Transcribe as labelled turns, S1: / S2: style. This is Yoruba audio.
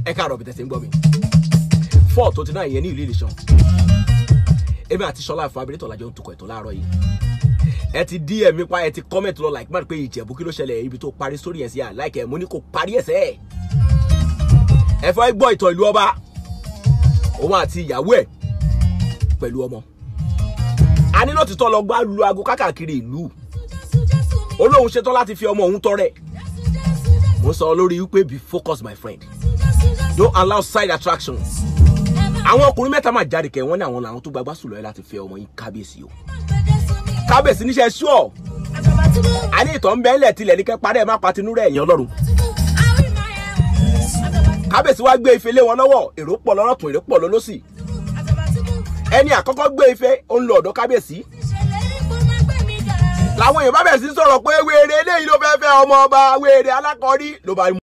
S1: Ẹ káàárọ̀ bí tẹ̀sí ń gbọ́ mi. 4:29 yẹn ní ìlú Ìlíṣàn. Èmi àti Ṣọlá Fabritor lájọ ń tukọ̀ ètò láàárọ̀ yìí. Ẹ ti DM mi pa, ẹ ti comment lọ like má pé Ìjẹ̀bú kí ló ṣẹlẹ̀ ibi tó parí sórí ẹ̀ sí à like ẹ̀ mo ní kó parí ẹ̀ sẹ́. Ẹ fẹ́ gbọ́ ìtàn ìlú ọba. Òun àti ìyàwó ẹ̀ pẹ̀lú ọmọ. A ní lótìtọ́ lọ gbá lu aago káàkiri ìlú. Olóhùn ṣetán láti fi ọmọ òun tọrẹ. Mo sọ lórí wípé be focused, my friend. Don't allow side attractions. Àwọn ọkùnrin mẹ́ta máa jáde kẹ́ wọ́n ní àwọn làwọn tó gbagbá sùn lọ́yẹ́ láti fẹ́ ọmọ yín kábíyèsí o. Kábíyèsí níṣẹ́ ṣúọ̀. A ní ìtàn bẹ́ẹ̀lẹ̀ tilẹ̀ ní kẹ́ parẹ́ ẹ̀ má pa tinú rẹ̀ ẹ̀yàn Ọlọ́run. Kábíyèsí wá gbé ife lé wọn lọ́wọ́, èrò pọ̀ lọ́rọ̀tún, èrò pọ̀ lọ́lọ́sì. Ẹni àkọ́kọ́ gbé ife, ó ń lọ ọ̀dọ̀ kábíyèsí. Làwọn èèyàn bá bẹ̀rẹ̀ sí sọ̀rọ̀ pé wèrè eléyìí ló fẹ́ fẹ́ ọmọ ọba, wèrè alákọ̀ọ́rí ló bá